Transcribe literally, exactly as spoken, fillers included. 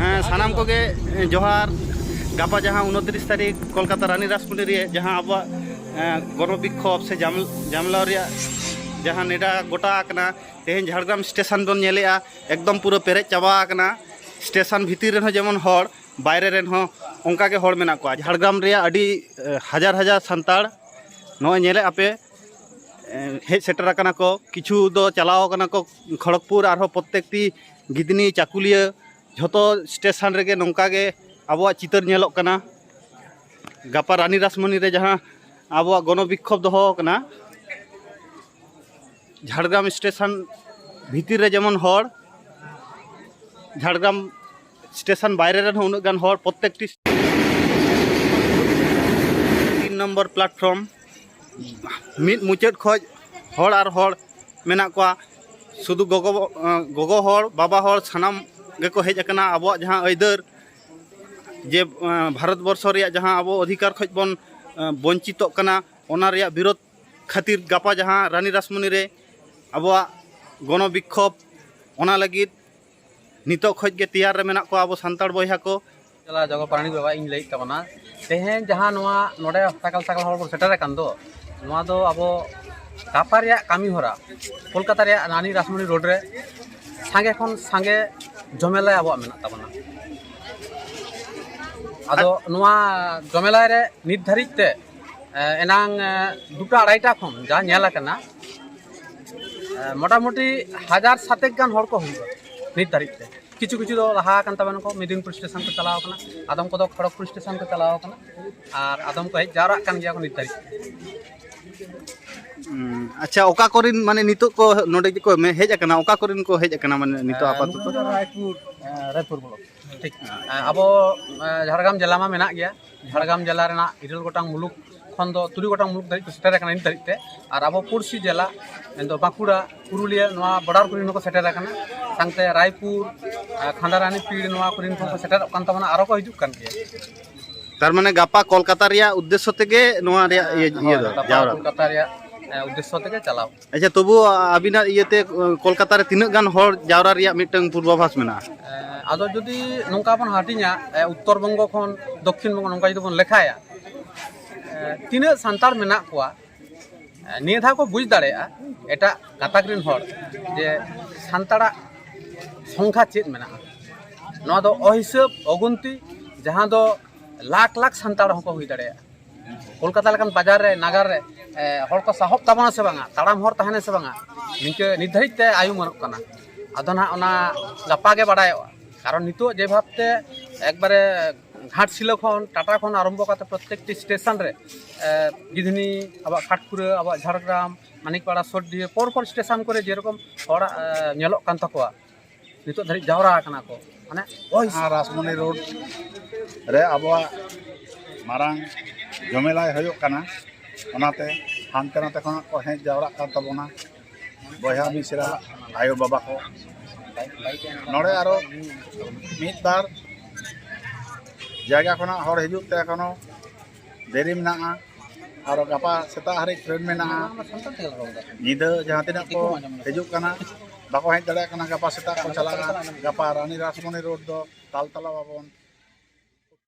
ᱦᱮᱸ, ᱥᱟᱱᱟᱢ ᱠᱚᱜᱮ ᱡᱚᱦᱟᱨ᱾ ᱜᱟᱯᱟ ᱡᱟᱦᱟᱸ ᱩᱱᱛᱨᱤᱥ ᱛᱟᱹᱨᱤᱠᱷ ᱠᱳᱞᱠᱟᱛᱟ ᱨᱟᱱᱤ ᱨᱟᱥᱢᱚᱱᱤ ᱨᱮ ᱡᱟᱦᱟᱸ ᱟᱵᱚᱣᱟᱜ, ᱮᱸ, ᱜᱚᱱᱚ ᱵᱤᱠᱠᱷᱳᱵ ᱥᱮ ᱡᱟᱢ-, ᱡᱟᱢᱞᱟᱣ ᱨᱮᱭᱟᱜ ᱡᱟᱦᱟᱸ ᱱᱮᱰᱟ ᱜᱚᱴᱟ ᱟᱠᱟᱱᱟ, ᱛᱮᱦᱮᱧ ᱡᱷᱟᱲᱜᱨᱟᱢ ᱥᱴᱮᱥᱚᱱ ᱵᱚᱱ ᱧᱮᱞᱮᱜᱼᱟ, ᱮᱠᱫᱚᱢ ᱯᱩᱨᱟᱹ ᱯᱮᱨᱮᱡ ᱪᱟᱵᱟ ᱟᱠᱟᱱᱟ᱾ ᱥᱴᱮᱥᱚᱱ ᱵᱷᱤᱛᱤᱨ ᱨᱮᱦᱚᱸ ᱡᱮᱢᱚᱱ ᱦᱚᱲ, ᱵᱟᱭᱨᱮ ᱨᱮᱱ ᱦᱚᱸ ᱚᱱᱠᱟ ᱜᱮ ᱦᱚᱲ ᱢᱮᱱᱟᱜ ᱠᱚᱣᱟ᱾ ᱡᱷᱟᱲᱜᱨᱟᱢ ᱨᱮᱭᱟᱜ ᱟᱹᱰᱤ, ᱮ, ᱦᱟᱡᱟᱨ ᱦᱟᱡᱟᱨ ᱥᱟᱱᱛᱟᱲ ᱱᱚᱜᱼᱚᱭ ᱧᱮᱞᱮᱫ ᱟᱯᱮ, ᱮ, ᱦᱮᱡ ᱥᱮᱴᱮᱨ ᱟᱠᱟᱱᱟ ᱠᱚ᱾ ᱠᱤᱪᱷᱩ ᱫᱚ ᱪᱟᱞᱟᱣ ᱟᱠᱟᱱᱟ ᱠᱚ ᱠᱷᱚᱲᱚᱜᱽᱯᱩᱨ, ᱟᱨᱦᱚᱸ ᱯᱨᱚᱛᱮᱠᱴᱤ ᱜᱤᱫᱽᱱᱤ, ᱪᱟᱠᱩᱞᱤᱭᱟᱹ, ᱡᱷᱚᱛᱚ ᱥᱴᱮᱥᱚᱱ ᱨᱮᱜᱮ ᱱᱚᱝᱠᱟ ᱜᱮ ᱟᱵᱚᱣᱟᱜ ᱪᱤᱛᱟᱹᱨ ᱧᱮᱞᱚᱜ ᱠᱟᱱᱟ᱾ ᱜᱟᱯᱟ ᱨᱟᱱᱤ ᱨᱟᱥᱢᱚᱱᱤ ᱨᱮ ᱡᱟᱦᱟᱸ ᱟᱵᱚᱣᱟᱜ ᱜᱚᱱᱚ ᱵᱤᱠᱠᱷᱳᱵ ᱫᱚᱦᱚ ᱟᱠᱟᱱᱟ, ᱡᱷᱟᱲᱜᱨᱟᱢ ᱥᱴᱮᱥᱚᱱ ᱵᱷᱤᱛᱤᱨ ᱨᱮ ᱡᱮᱢᱚᱱ ᱦᱚᱲ, ᱡᱷᱟᱲᱜᱨᱟᱢ ᱥᱴᱮᱥᱚᱱ ᱵᱟᱭᱨᱮ ᱨᱮᱱ ᱦᱚᱸ ᱩᱱᱟᱹᱜ ᱜᱟᱱ ᱦᱚᱲ, ᱯᱨᱚᱛᱮᱠᱴᱤ ᱛᱤᱱ ᱱᱚᱢᱵᱚᱨ ᱯᱞᱟᱴᱯᱷᱨᱚᱢ ᱢᱤᱫ ᱢᱩᱪᱟᱹᱫ ᱠᱷᱚᱡ ᱦᱚᱲ ᱟᱨ ᱦᱚᱲ ᱢᱮᱱᱟᱜ ᱠᱚᱣᱟ᱾ ᱥᱩᱫᱷᱩ ᱜᱚᱜᱚ, ᱜᱚᱜᱚ ᱦᱚᱲ, ᱵᱟᱵᱟ ᱦᱚᱲ ᱥᱟᱱᱟᱢ ᱜᱮᱠᱚ ᱦᱮᱡ ᱟᱠᱟᱱᱟ᱾ ᱟᱵᱚᱣᱟᱜ ᱡᱟᱦᱟᱸ ᱟᱹᱭᱫᱟᱹᱨ, ᱡᱮ, ᱮᱸ, ᱵᱷᱟᱨᱚᱛ ᱵᱚᱨᱥᱚ ᱨᱮᱭᱟᱜ ᱡᱟᱦᱟᱸ ᱟᱵᱚ ᱚᱫᱷᱤᱠᱟᱨ ᱠᱷᱚᱡ ᱵᱚᱱ, ᱮᱸ, ᱵᱚᱧᱪᱤᱛᱚᱜ ᱠᱟᱱᱟ, ᱚᱱᱟ ᱨᱮᱭᱟᱜ ᱵᱤᱨᱳᱫᱷ ᱠᱷᱟᱹᱛᱤᱨ ᱜᱟᱯᱟ ᱡᱟᱦᱟᱸ ᱨᱟᱱᱤ ᱨᱟᱥᱢᱚᱱᱤ ᱨᱮ ᱟᱵᱚᱣᱟᱜ ᱜᱚᱱᱚ ᱵᱤᱠᱠᱷᱳᱵ, ᱚᱱᱟ ᱞᱟᱹᱜᱤᱫ ᱱᱤᱛᱚᱜ ᱠᱷᱚᱡ ᱜᱮ ᱛᱮᱭᱟᱨ ᱨᱮ ᱢᱮᱱᱟᱜ ᱠᱚᱣᱟ ᱟᱵᱚ ᱥᱟᱱᱛᱟᱲ ᱵᱚᱭᱦᱟ ᱠᱚ᱾ ᱪᱟᱞᱟ ᱡᱚᱜᱚ ᱯᱟᱨᱟᱱᱤᱠ ᱵᱟᱵᱟ ᱤᱧ ᱞᱟᱹᱭᱮᱫ ᱛᱟᱵᱚᱱᱟ, ᱛᱮᱦᱮᱧ ᱡᱟᱦᱟᱸ ᱱᱚᱣᱟ ᱱᱚᱰᱮ ᱥᱟᱭᱠᱮᱞ ᱥᱟᱭᱠᱮᱞ ᱦᱚᱲ ᱵᱚᱱ ᱥᱮᱴᱮᱨ ᱟᱠᱟᱱ ᱫᱚ, ᱱᱚᱣᱟ ᱫᱚ ᱟᱵᱚ ᱜᱟᱯᱟ ᱨᱮᱭᱟᱜ ᱠᱟᱹᱢᱤ ᱦᱚᱨᱟ, ᱠᱳᱞᱠᱟᱛᱟ ᱨᱮᱭᱟᱜ ᱨᱟᱱᱤ ᱨᱟᱥᱢᱚᱱᱤ ᱨᱳᱰ ᱨᱮ ᱥᱟᱸᱜᱮ ᱠᱷᱚᱱ ᱥᱟᱸᱜᱮ ᱡᱚᱢᱮᱞᱟᱭ ᱟᱵᱚᱣᱟᱜ ᱢᱮᱱᱟᱜ ᱛᱟᱵᱚᱱᱟ᱾ ᱟᱫᱚ ᱱᱚᱣᱟ ᱡᱚᱢᱮᱞᱟᱭ ᱨᱮ ᱱᱤᱛ ᱫᱷᱟᱹᱨᱤᱡ ᱛᱮ, ᱮ, ᱮᱱᱟᱝ, ᱮ, ᱫᱩᱴᱟ ᱟᱲᱟᱭᱴᱟ ᱠᱷᱚᱱ ᱡᱟ ᱧᱮᱞ ᱟᱠᱟᱱᱟ, ᱮ, ᱢᱚᱴᱟᱢᱩᱴᱤ ᱦᱟᱡᱟᱨ ᱥᱟᱛᱮᱠ ᱜᱟᱱ ᱦᱚᱲ ᱠᱚ ᱦᱩᱭᱩᱜᱼᱟ ᱱᱤᱛ ᱫᱷᱟᱹᱨᱤᱡ ᱛᱮ᱾ ᱠᱤᱪᱷᱩ ᱠᱤᱪᱷᱩ ᱫᱚ ᱞᱟᱦᱟ ᱟᱠᱟᱱ ᱛᱟᱵᱚᱱᱟ ᱠᱚ, ᱢᱮᱫᱤᱱᱯᱩᱨ ᱥᱴᱮᱥᱚᱱ ᱠᱚ ᱪᱟᱞᱟᱣ ᱟᱠᱟᱱᱟ, ᱟᱫᱚᱢ ᱠᱚᱫᱚ ᱠᱷᱚᱲᱚᱜᱽᱯᱩᱨ ᱥᱴᱮᱥᱚᱱ ᱠᱚ ᱪᱟᱞᱟᱣ ᱟᱠᱟᱱᱟ, ᱟᱨ ᱟᱫᱚᱢ ᱠᱚ ᱦᱮᱡ ᱡᱟᱣᱨᱟᱜ ᱠᱟᱱ ᱜᱮᱭᱟ ᱠᱚ ᱱᱤᱛ ᱫᱷᱟᱹᱨᱤᱡ ᱛᱮ᱾ ᱦᱩᱸ, ᱟᱪᱪᱷᱟ, ᱚᱠᱟ ᱠᱚᱨᱮᱱ ᱢᱟᱱᱮ ᱱᱤᱛᱚᱜ ᱠᱚ ᱱᱚᱰᱮ ᱠᱚ ᱢᱮ-, ᱦᱮᱡ ᱟᱠᱟᱱᱟ, ᱚᱠᱟ ᱠᱚᱨᱮᱱ ᱠᱚ ᱦᱮᱡ ᱟᱠᱟᱱᱟ ᱢᱟᱱᱮ ᱱᱤᱛᱚᱜ ᱮ, ᱟᱯᱟᱛᱚᱛᱚ? ᱱᱩᱠᱩ ᱫᱚ ᱨᱟᱭᱯᱩᱨ, ᱮ, ᱨᱟᱭᱯᱩᱨ ᱵᱞᱚᱠ᱾ ᱴᱷᱤᱠ᱾ ᱮ, ᱟᱵᱚ, ᱮ, ᱡᱷᱟᱲᱜᱨᱟᱢ ᱡᱮᱞᱟ ᱢᱟ ᱢᱮᱱᱟᱜ ᱜᱮᱭᱟ, ᱡᱷᱟᱲᱜᱨᱟᱢ ᱡᱮᱞᱟ ᱨᱮᱱᱟᱜ ᱤᱨᱟᱹᱞ ᱜᱚᱴᱟᱝ ᱢᱩᱞᱩᱠ ᱠᱷᱚᱱ ᱫᱚ ᱛᱩᱨᱩᱭ ᱜᱚᱴᱟᱝ ᱢᱩᱞᱩᱠ ᱫᱷᱟᱹᱨᱤᱡ ᱠᱚ ᱥᱮᱴᱮᱨ ᱟᱠᱟᱱᱟ ᱱᱤᱛ ᱫᱷᱟᱹᱨᱤᱡ ᱛᱮ, ᱟᱨ ᱟᱵᱚ ᱯᱩᱲᱥᱤ ᱡᱮᱞᱟ ᱢᱮᱱᱫᱚ ᱵᱟᱸᱠᱩᱲᱟ, ᱯᱩᱨᱩᱞᱤᱭᱟᱹ, ᱱᱚᱣᱟ ᱵᱚᱰᱟᱨ ᱠᱚᱨᱮᱱ ᱦᱚᱸᱠᱚ ᱥᱮᱴᱮᱨ ᱟᱠᱟᱱᱟ, ᱥᱟᱶᱛᱮ ᱨᱟᱭᱯᱩᱨ, ᱮ, ᱠᱷᱟᱸᱫᱟᱨᱟᱱᱤ ᱯᱤᱲ, ᱱᱚᱣᱟ ᱠᱚᱨᱮᱱ ᱠᱚᱦᱚᱸ ᱠᱚ ᱥᱮᱴᱮᱨᱚᱜ ᱠᱟᱱ ᱛᱟᱵᱚᱱᱟ, ᱟᱨᱚ ᱠᱚ ᱦᱤᱡᱩᱜ ᱠᱟᱱ ᱜᱮᱭᱟ᱾ ᱛᱟᱨ ᱢᱟᱱᱮ ᱜᱟᱯᱟ ᱠᱳᱞᱠᱟᱛᱟ ᱨᱮᱭᱟᱜ ᱩᱫᱽᱫᱮᱥᱥᱚ ᱛᱮᱜᱮ ᱱᱚᱣᱟ ᱨᱮᱭᱟᱜ ᱤᱭᱟᱹ, ᱤᱭᱟᱹ ᱦᱳᱭ, ᱫᱚ, ᱜᱟᱯᱟ ᱡᱟᱣᱨᱟ᱾ ᱠᱳᱞᱠᱟᱛᱟ ᱨᱮᱭᱟᱜ, ᱮ, ᱩᱫᱽᱫᱮᱥᱥᱚ ᱛᱮᱜᱮ ᱪᱟᱞᱟᱣ᱾ ᱟᱪᱪᱷᱟ, ᱛᱚᱵᱩ ᱟᱹᱵᱤᱱᱟᱜ ᱤᱭᱟᱹᱛᱮ, ᱠᱳᱞᱠᱟᱛᱟ ᱨᱮ ᱛᱤᱱᱟᱹᱜ ᱜᱟᱱ ᱦᱚᱲ ᱡᱟᱣᱨᱟ ᱨᱮᱭᱟᱜ ᱢᱤᱫᱴᱟᱝ ᱯᱩᱨᱵᱟᱵᱷᱟᱥ ᱢᱮᱱᱟᱜᱼᱟ? ᱮ, ᱟᱫᱚ ᱡᱩᱫᱤ ᱱᱚᱝᱠᱟ ᱵᱚᱱ ᱦᱟᱹᱴᱤᱧᱟ, ᱮ, ᱩᱛᱛᱚᱨ ᱵᱚᱝᱜᱚ ᱠᱷᱚᱱ ᱫᱚᱠᱠᱷᱤᱱ ᱵᱚᱝᱜᱚ, ᱱᱚᱝᱠᱟ ᱡᱩᱫᱤ ᱵᱚᱱ ᱞᱮᱠᱷᱟᱭᱟ, ᱮ, ᱛᱤᱱᱟᱹᱜ ᱥᱟᱱᱛᱟᱲ ᱢᱮᱱᱟᱜ ᱠᱚᱣᱟ, ᱮ, ᱱᱤᱭᱟᱹ ᱫᱷᱟᱣ ᱠᱚ ᱵᱩᱡᱽ ᱫᱟᱲᱮᱭᱟᱜᱼᱟ ᱮᱴᱟᱜ ᱜᱟᱛᱟᱠ ᱨᱮᱱ ᱦᱚᱲ ᱡᱮ ᱥᱟᱱᱛᱟᱲᱟᱜ ᱥᱚᱝᱠᱷᱟ ᱪᱮᱫ ᱢᱮᱱᱟᱜᱼᱟ᱾ ᱱᱚᱣᱟ ᱫᱚ ᱚᱦᱤᱥᱟᱹᱵ, ᱚᱜᱩᱱᱛᱤ, ᱡᱟᱦᱟᱸ ᱫᱚ ᱞᱟᱠᱷ ᱞᱟᱠᱷ ᱥᱟᱱᱛᱟᱲ ᱦᱚᱸᱠᱚ ᱦᱩᱭ ᱫᱟᱲᱮᱭᱟᱜᱼᱟ᱾ ᱠᱳᱞᱠᱟᱛᱟ ᱞᱮᱠᱟᱱ ᱵᱟᱡᱟᱨ ᱨᱮ, ᱱᱟᱜᱟᱨ ᱨᱮ, ᱮ, ᱦᱚᱲ ᱠᱚ ᱥᱟᱦᱚᱵ ᱛᱟᱵᱚᱱᱟ ᱥᱮ ᱵᱟᱝᱟ, ᱛᱟᱲᱟᱢ ᱦᱚᱨ ᱛᱟᱦᱮᱱᱟ ᱥᱮ ᱵᱟᱝᱟ, ᱱᱤᱝᱠᱟᱹ ᱱᱤᱛ ᱫᱷᱟᱹᱨᱤᱡ ᱛᱮ ᱟᱭᱩᱢᱟᱹᱱᱚᱜ ᱠᱟᱱᱟ᱾ ᱟᱫᱚ ᱱᱟᱦᱟᱜ ᱚᱱᱟ ᱜᱟᱯᱟ ᱜᱮ ᱵᱟᱲᱟᱭᱚᱜᱼᱟ᱾ ᱠᱟᱨᱚᱱ ᱱᱤᱛᱚᱜ ᱡᱮ ᱵᱷᱟᱵᱽᱛᱮ ᱮᱠᱵᱟᱨᱮ ᱜᱷᱟᱴᱥᱤᱞᱟᱹ ᱠᱷᱚᱱ, ᱴᱟᱴᱟ ᱠᱷᱚᱱ ᱟᱨᱟᱢᱵᱷᱚ ᱠᱟᱛᱮ ᱯᱨᱚᱛᱮᱠᱴᱤ ᱥᱴᱮᱥᱚᱱ ᱨᱮ, ᱮ, ᱜᱤᱫᱷᱱᱤ, ᱟᱵᱚᱣᱟᱜ ᱠᱷᱟᱴᱠᱩᱨᱟᱹ, ᱟᱵᱚᱣᱟᱜ ᱡᱷᱟᱲᱜᱨᱟᱢ, ᱢᱟᱱᱤᱠᱯᱟᱲᱟ, ᱥᱚᱨᱰᱤᱦᱟᱹ, ᱯᱚᱨ ᱯᱚᱨ ᱥᱴᱮᱥᱚᱱ ᱠᱚᱨᱮ ᱡᱮᱨᱚᱠᱚᱢ ᱦᱚᱲᱟᱜ, ᱮ, ᱧᱮᱞᱚᱜ ᱠᱟᱱ ᱛᱟᱠᱚᱣᱟ, ᱱᱤᱛᱚᱜ ᱫᱷᱟᱹᱨᱤᱡ ᱡᱟᱣᱨᱟ ᱟᱠᱟᱱᱟ ᱠᱚ᱾ ᱢᱟᱱᱮ ᱳᱭ ᱟᱨ ᱨᱟᱥᱢᱚᱱᱤ ᱨᱳᱰ ᱨᱮ ᱟᱵᱚᱣᱟᱜ ᱢᱟᱨᱟᱝ ᱡᱚᱢᱮᱞᱟᱭ ᱦᱩᱭᱩᱜ ᱠᱟᱱᱟ, ᱚᱱᱟᱛᱮ ᱦᱟᱱᱛᱮ ᱱᱟᱛᱮ ᱠᱷᱚᱱᱟᱜ ᱠᱚ ᱦᱮᱡ ᱡᱟᱣᱨᱟᱜ ᱠᱟᱱ ᱛᱟᱵᱚᱱᱟ, ᱵᱚᱭᱦᱟ ᱢᱤᱥᱨᱟ, ᱟᱭᱳ ᱵᱟᱵᱟ ᱠᱚ᱾ ᱱᱚᱰᱮ ᱟᱨᱚ ᱢᱤᱫ ᱵᱟᱨ ᱡᱟᱭᱜᱟ ᱠᱷᱚᱱᱟᱜ ᱦᱚᱲ ᱦᱤᱡᱩᱜ ᱛᱮ ᱮᱠᱷᱚᱱᱳ ᱫᱮᱨᱤ ᱢᱮᱱᱟᱜᱼᱟ᱾ ᱟᱨᱚ ᱜᱟᱯᱟ ᱥᱮᱛᱟᱜ ᱦᱟᱹᱨᱤᱡ ᱴᱨᱮᱱ ᱢᱮᱱᱟᱜᱼᱟ᱾ ᱧᱤᱫᱟᱹ ᱡᱟᱦᱟᱸ ᱛᱤᱱᱟᱹᱜ ᱠᱚ ᱦᱤᱡᱩᱜ ᱠᱟᱱᱟ, ᱵᱟᱠᱚ ᱦᱮᱡ ᱫᱟᱲᱮᱭᱟᱜ ᱠᱟᱱᱟ, ᱜᱟᱯᱟ ᱥᱮᱛᱟᱜ ᱠᱚ ᱪᱟᱞᱟᱜᱼᱟ᱾ ᱜᱟᱯᱟ ᱨᱟᱱᱤ ᱨᱟᱥᱢᱚᱱᱤ ᱨᱳᱰ ᱫᱚ ᱛᱟᱞᱛᱟᱞᱟ ᱵᱷᱚᱵᱚᱱ